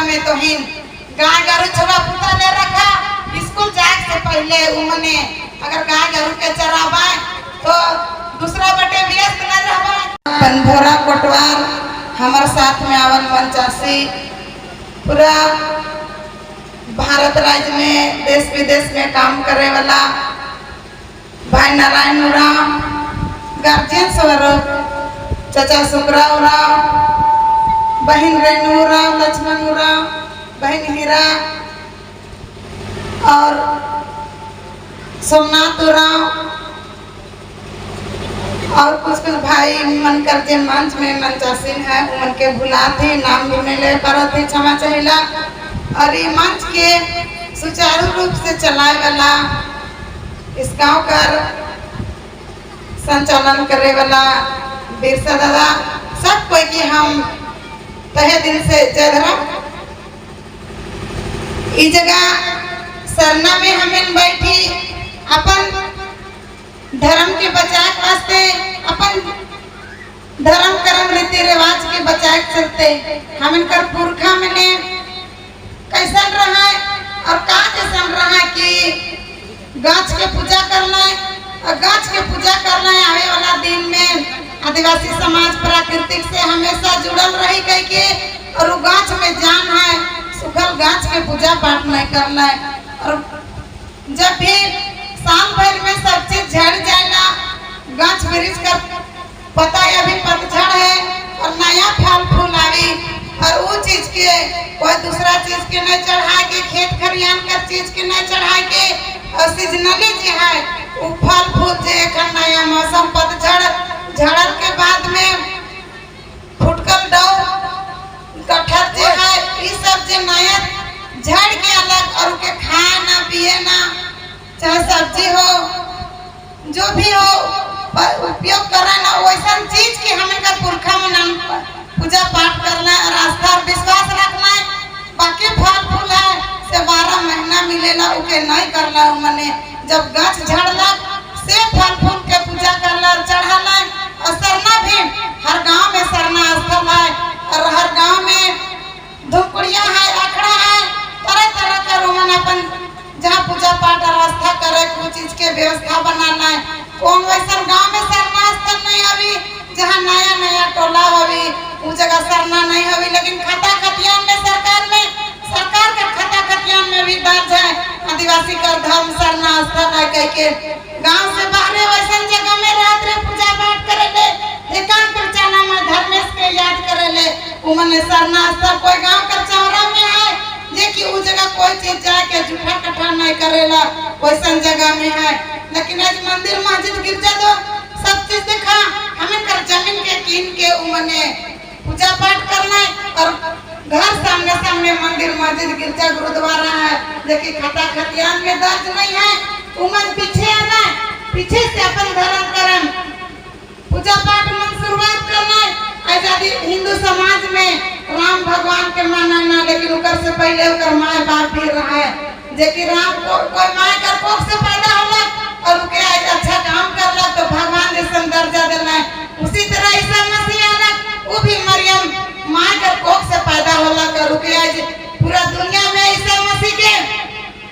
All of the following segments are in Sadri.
में तोहिन गाय गरु छुआ पुता ले रखा। स्कूल जाए से पहले उमने अगर गाय गरु के चराबाए तो दूसरा बटे व्यस्त न रहबाए। पनभोरा कोटवार हमारे साथ में आवन मंचासी पूरा भारत राज्य में, देश विदेश में काम करे वाला भाई नारायण उरांव, गार्जियन स्वरूप चाचा सुकरा उरांव, बहन रेणु उरांव, लक्ष्मण उरांव, बहन हीरा और सोमनाथ उरांव और कुछ कुछ भाई मन कर जे मंच में मंचासीन है, उमन के भुला थे, नाम भी नहीं ले पारत थे, क्षमा चाहिला। और ये मंच के सुचारू रूप से चलाए वाला, इस गांव का संचालन करे वाला बिरसा दादा, सब कोई की हम तहे दिल से जय धर्म। ई जगह सरना में हमें बैठी अपन धर्म के बचाए के वास्ते, अपन धर्म कर्म रीति रिवाज के बचाए के चलते, हम इनकर पुरखा मैंने कैसन रहा है और का जैसन रहा है कि गाछ के पूजा करना है और गाछ के पूजा करना है। आवे वाला दिन में आदिवासी समाज प्राकृतिक से हमेशा जुड़ल रही कह के और वो गाछ में जान है, सुखल गाछ के पूजा पाठ नहीं करना है। और जब भी साल भर में सब चीज झड़ जाए ना, गाछ वृक्ष का पता अभी पतझड़ है और नया फल फूल आवी और वो चीज के कोई दूसरा चीज के नहीं चढ़ा के, खेत खरियान का चीज के नहीं चढ़ा के और सीजनली जो है वो फल फूल जे एखन नया मौसम पतझड़ झड़ल के बाद में फुटकल डौर कटहर जे है, ये सब जे नया झड़ के अलग और उके खाना पिए ना, चाहे सब्जी हो, जो भी हो, पर उपयोग करना, वैसा चीज के हमें का पुरखा में नाम पूजा पाठ करना और आस्था और विश्वास रखना है। बाकी फल फूल है से 12 महीना मिलेला, उके नहीं करना। मने जब गाछ झड़ला से फल फूल के पूजा करला और चढ़ाला। और सरना भी हर गांव में सरना स्थल है और हर गांव में धुमकुड़िया है, अखड़ा है, तरह तरह का रोमन अपन जहाँ पूजा पाठ और आस्था करे कुछ चीज के व्यवस्था बनाना है। कौन वैसा गांव में सरना स्थल नहीं अभी, जहाँ नया नया टोला हवी उ जगह सरना नहीं हवी, लेकिन खाता खतियान में सरकार में, सरकार का खाता खतियान में भी दर्ज है आदिवासी का धर्म सरना स्थल है कह के। गांव से बाहर वैसन जगह में रात रे पूजा पाठ करे ले, एकांत चना में धर्मेश के याद करे ले। उमने सरना स्थल कोई गांव का चौरा में है जे कि उ जगह कोई चीज जाके जूठा कट्ठा नहीं करेला, वैसन जगह में है। लेकिन आज मंदिर मस्जिद गिरजा दो सब चीज देखा, हमें कर जमीन के कीन के उमने पूजा पाठ करना है और घर सामने सामने मंदिर मस्जिद गिरजा गुरुद्वारा है, लेकिन खाता खतियान में दर्ज नहीं है। उमन पीछे आना है, पीछे से अपन धर्म करम पूजा पाठ मन शुरुआत करना है। आजादी हिंदू समाज में राम भगवान के मानना, लेकिन उकर से पहले उकर माए बाप भी रहा है, जे कि राम को कोई माए कर कोख से पैदा होला और उके आज अच्छा काम करला तो भगवान जैसन दर्जा देला है। उसी तरह ईसा मसीह आला, वो भी मरियम माँ कर कोख से पैदा होला कर उके आज पूरा दुनिया में ईसा मसीह के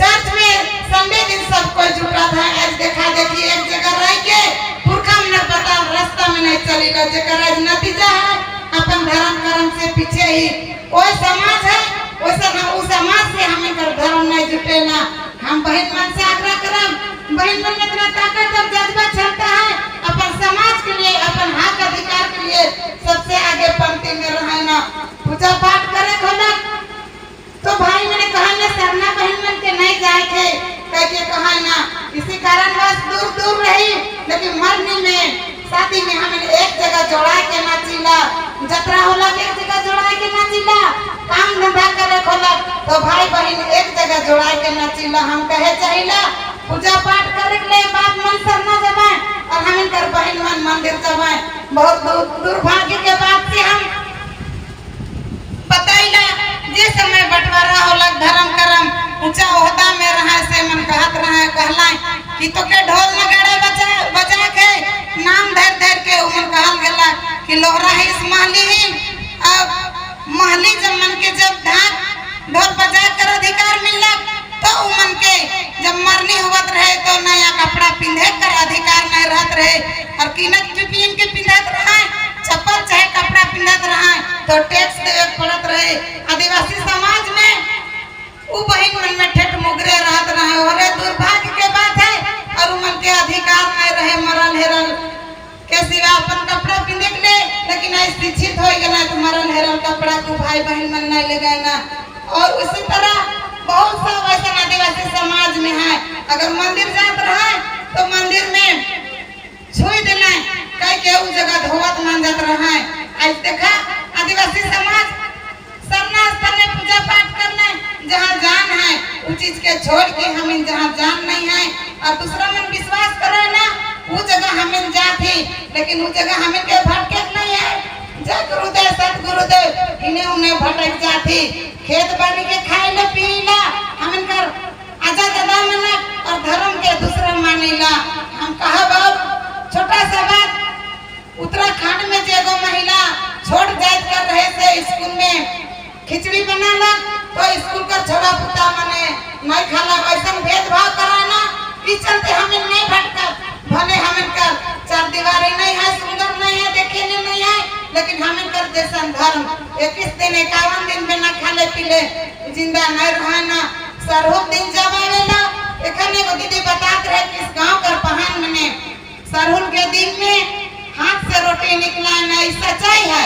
चर्च में संडे दिन सब कोई जुटा था। आज देखा देखी एक जगह रह के पुरखा में पता रास्ता में नहीं चलेगा, जेकर आज नतीजा है अपन धर्म कर्म से पीछे ही कोई समाज है, वैसा हम उस समाज से हमें कर धर्म नहीं जुटेला। हम बहन मन से आग्रह करम, बहन मन में इतना ताकत और जज्बा क्षमता है, अपन समाज के लिए, अपन हक अधिकार के लिए सबसे आगे पंक्ति में रहना, पूजा पाठ करे खोला। तो भाई मैंने कहा ना सरना बहन मन के नहीं जाए थे कह के कहा ना, इसी कारण बस दूर दूर रही, लेकिन मरनी में शादी में हमें एक जगह जोड़ा के नाचिला, जतरा होला के एक जगह जोड़ा के नाचिला, काम धंधा करे खोला तो भाई बहन एक जगह जोड़ा के नाचिला। हम कहे चाहिला पूजा पाठ करे के लिए बाप मन सरना जमाए और हम इनकर बहन मन मंदिर जमाए। बहुत दुर्भाग्य के बात से हम बताइला, जे समय बंटवारा होला धर्म करम ऊंचा ओहदा में रहा से मन कहत रहा कहला कि तो के ढोल नगाड़ा बजा बजा के नाम धर धर के उमन कहल गेला कि लोहरा है इस महली ही। अब महली जब मन के जब ढाक तो टैक्स देवे के पड़त रहे। आदिवासी समाज में उ बहन मन में ठेठ मुगरे रहत रहे और ये दुर्भाग्य के बात है और उ मन के अधिकार नहीं रहे मरल हेरल के सिवा अपन कपड़ा पिंधे के लिए। लेकिन आज शिक्षित हो गया तो मरल हेरल कपड़ा को भाई बहन मन नहीं लगाना। और उसी तरह बहुत सा वैसा आदिवासी समाज में है, अगर मंदिर जात रहे तो मंदिर में छुई देना कह के उ जगह धोवत मान जात रहे। आज देखा आदिवासी समाज सरना स्थल में पूजा पाठ करना, जहाँ जान है उस चीज के छोड़ के हम जहाँ जान नहीं है और दूसरा मन विश्वास करे ना, वो जगह हम जाते, लेकिन वो जगह हमें के भटके नहीं है। जय गुरुदेव, सत गुरुदेव, इन्हें उन्हें भटक जाती। खेत बाड़ी के खाए ले पीला हम कर आजा दादा मना और धर्म के दूसरा मानेला। हम कहा और छोटा सा बात, उत्तराखंड में जो एगो महिला छोट जात कर रहे से स्कूल में खिचड़ी बनाला तो स्कूल का छोड़ा पुता मने नहीं खाला, वैसा भेदभाव कराना। इस चलते हमें नहीं भटका, भले हमें कर चार दीवारी नहीं है, सुंदर नहीं है, देखे नहीं है, लेकिन हमें कर जैसा धर्म 21 दिन 51 दिन बिना खाले पीले जिंदा नहीं रहना। सरहुल दिन जब आवेला, एखन एगो दीदी बतात रहे कि इस गांव कर पहान मने सरहुल के दिन में हाथ से रोटी निकला नहीं। सच्चाई है,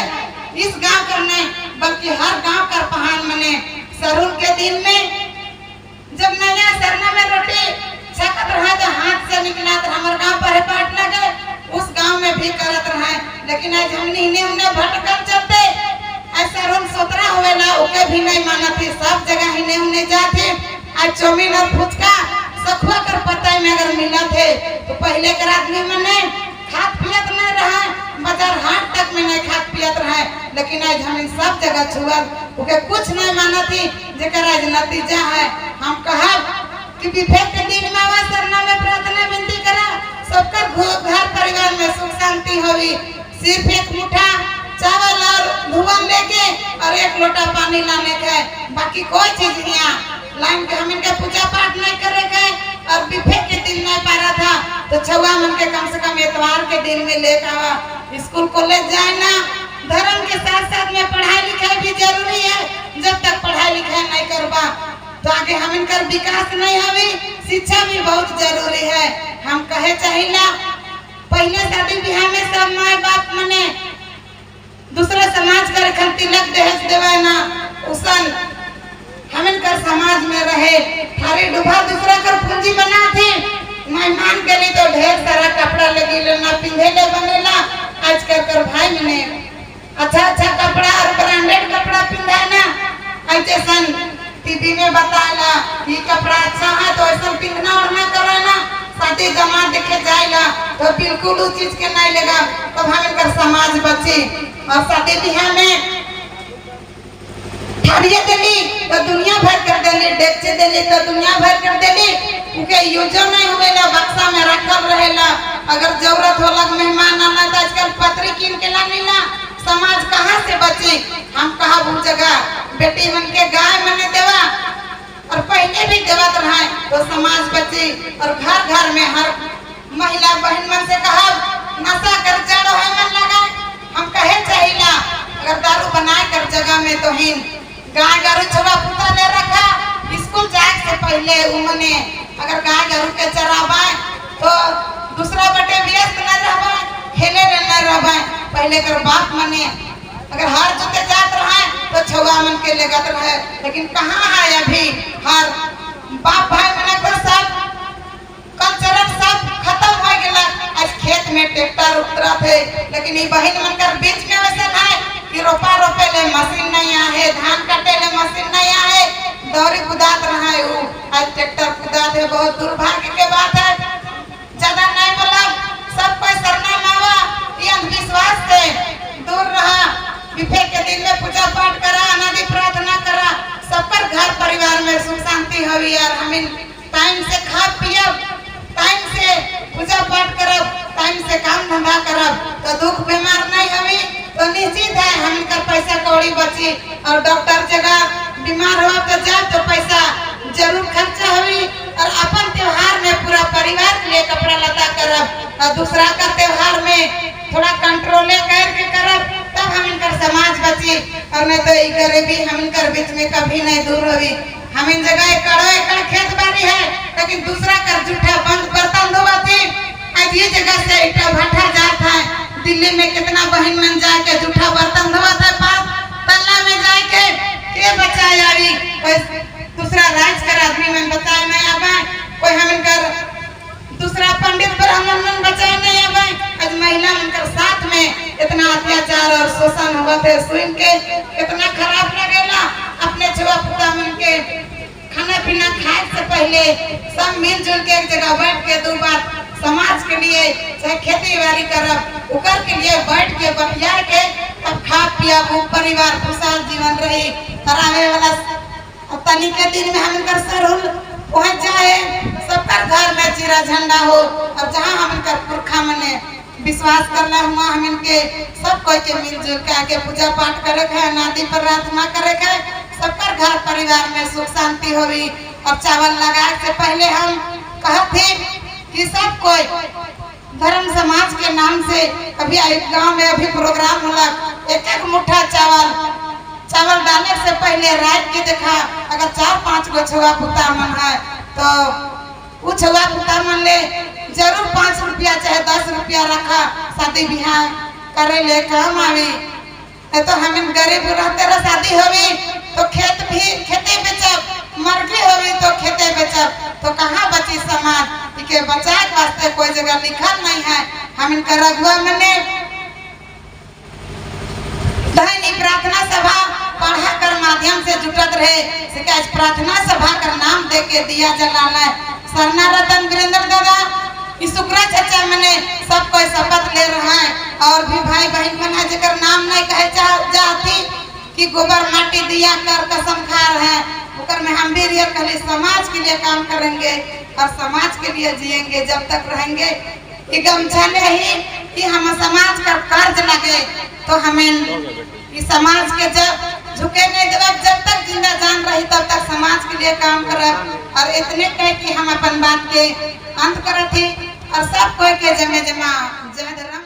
इस गांव कर नहीं बल्कि हर गांव कर पहान मने सरहुल के दिन में जब नया सरना में रोटी छकत रहे तो हाथ से निकला। तो हमारे गांव पर पाट लगे, उस गांव में भी करत रहे, लेकिन आज हमने इन्हें उन्हें भटकल चलते ऐसा रोम 17 होवेला ओके भी नहीं मानत थी, सब जगह इन्हें उन्हें जाते। आज चौमीन और फुचका सखुआ कर पता में अगर मिला थे तो पहले कर आदमी मने खात पियत नहीं रहा, बाजार हाट तक में नहीं खात पियत रहे, लेकिन आज हम सब जगह छुअल ओके कुछ नहीं मानत थी, जेकर आज नतीजा है। हम कहब कि विवेक के दिन में आवा, सरना में प्रार्थना विनती करा, सबकर घर परिवार में सुख शांति होवी। सिर्फ एक मुठा चावल और धुआं लेके और एक लोटा पानी लाने के है, बाकी कोई चीज नहीं लाइन के हम इनके पूजा पाठ नहीं करे के। और विवेक के दिन नहीं पारा था तो छुआ मन के कम से कम एतवार के दिन में लेकर आवा। स्कूल कॉलेज जाए ना, धर्म के साथ साथ में पढ़ाई लिखाई भी जरूरी है। जब तक पढ़ाई लिखाई नहीं करबा तो आगे हम इनकर विकास नहीं होवी। शिक्षा भी बहुत जरूरी है। हम कहे चाहिला, पहले शादी ब्याह में सब माए बाप मने दूसरे समाज कर खन तिलक दहेज देवे ना, उसन हमें कर समाज में रहे थारी डूबा दूसरा कर पूंजी बना थे। मेहमान के लिए तो ढेर सारा कपड़ा लगी लेना पिंधे ले बनेला। आज कर कर भाई मने अच्छा अच्छा कपड़ा और ब्रांडेड कपड़ा पिंधाना, ऐसे सन टीवी में बताला कि कपड़ा अच्छा है तो ऐसा पिंधना ओढ़ना कराना। शादी जमा देखे जाएला तो बिल्कुल उस चीज के नहीं लगा, तब हम इनकर समाज बची। और शादी ब्याह में थारिये देली तो दुनिया भर कर देली, डेगचे देली तो दुनिया भर कर देली, उके यूजो नहीं हुएला, बक्सा में रखल रहेला। अगर जरूरत होला मेहमान आना तो आजकल पत्री कीन के लानीला। समाज कहाँ से बची? हम कहा वो जगह बेटी मन के गाय मने देवा और पहले भी देवत रहे तो समाज बची। और घर घर में हर महिला बहन मन से कहा, नशा कर जड़ो है मन लगा। हम कहे चाहिला, अगर दारू बनाए कर जगह में तो हिन गाय गारू छोड़ा पुता ले रखा, स्कूल जाए से पहले उमने अगर गाय गारू के चराबाए तो दूसरा बटे व्यस्त न रहबा, खेले न रहबा। पहले कर बाप मने अगर हर जोते जात रहे तो छुआ मन के लेगत रहे, लेकिन कहाँ है अभी हर बाप भाई मने को? सब कल्चरल सब खत्म हो गया। आज खेत में ट्रैक्टर उतरत है, लेकिन ये बहन मन कर बीच में वैसे है कि रोपा रोपे ले मशीन नहीं आए, धान काटे ले मशीन नहीं आए, दौरी कुदात रहा है वो आज ट्रैक्टर कुदात है। बहुत दुर्भाग्य के बात है। ज्यादा नहीं बोला, सब कोई सरना मावा, ये अंधविश्वास से दूर रहा, विफे के दिन में पूजा पाठ करा, अनादि प्रार्थना करा, सबकर घर परिवार में सुख शांति होवी। यार हम टाइम से खा पियब, टाइम से पूजा पाठ करब, टाइम से काम धंधा करब तो दुख बीमार नहीं होवी, तो निश्चित है हम इनकर पैसा कौड़ी बची। और डॉक्टर जगह बीमार हो तो जाए तो पैसा जरूर खर्चा हुई। और अपन त्योहार में पूरा परिवार के लिए कपड़ा लता करब और दूसरा का त्योहार में थोड़ा कंट्रोले करके करब, तब हम इनकर समाज बची। और नहीं तो ई गरीबी हमन कर बीच में कभी नहीं दूर होवी। हमिन जगह एकड़ो एकड़ खेत बाड़ी है, लेकिन दूसरा कर जूठा बंद बर्तन धोवाती। आज ये जगह से ईटा भट्ठा जात है। दिल्ली में कितना बहन मन जाके जूठा बर्तन धोवत है, पास तल्ला में जाके। के बचाए आवी? कोई दूसरा राज्य कर आदमी मन बचाए नहीं आवे, कोई हमन कर दूसरा पंडित ब्राह्मण मन बचाए नहीं आवे। आज महिला मन कर साथ में इतना अत्याचार और शोषण होवत है, सुन के इतना खराब लगेला। अपने छुआ पुता मन के खाना पीना खाए से पहले सब मिलजुल के एक जगह बैठ के दो बात समाज के लिए, चाहे खेती बाड़ी करब, उकर के लिए बैठ के बतिया के तब खा पिया, परिवार खुशहाल जीवन रही। और आवे वाला तनी के दिन में हम सरहुल पहुंच जाए, सबका घर में चिरा झंडा हो और जहाँ हम पुरखा मने विश्वास करना हुआ, हम इनके सब कोई के मिलजुल के आके पूजा पाठ करे के है, नदी पर प्रार्थना करे के, सबका घर परिवार में सुख शांति होवी। और चावल लगाए से पहले हम कहत थी कि सब कोई धर्म समाज के नाम से अभी एक गांव में अभी प्रोग्राम होला, एक एक मुट्ठा चावल चावल डालने से पहले रात के देखा, अगर चार पांच गो छुआ पुता मन है तो उ छुआ पुता मन ले जरूर 5 रुपया चाहे 10 रुपया रखा, शादी बिहार करे ले काम आवी। नहीं तो हम गरीब रहते रह, शादी होवी तो खेत भी खेते बेचब, मर्गी होवी तो खेते बेचब, तो कहाँ बची समाज? इके बचाए के वास्ते कोई जगह लिखल नहीं है। हम इनका रघुआ मने दैनिक प्रार्थना सभा पढ़ा कर माध्यम से जुटत रहे से आज प्रार्थना सभा कर नाम दे के दिया जलाना है। सरना रतन वीरेंद्र दादा, इस शुक्रा चचा मने सब कोई शपथ ले रहा है और भी भाई बहन मन है जेकर नाम नहीं कहे जाती कि गोबर माटी दिया कर कसम खा रहे हैं। ओकर में हम भी रियल कहले समाज के लिए काम करेंगे और समाज के लिए जिएंगे जब तक रहेंगे। ये गमछा नहीं कि हम समाज का कर्ज लगे तो हमें इस समाज के जब झुके नहीं देब। जब तक जिंदा जान रही, तब तक समाज के लिए काम करब। और इतने कह के हम अपन बात के अंत करत ही और सब कोई के जमे जमा जय धर्म।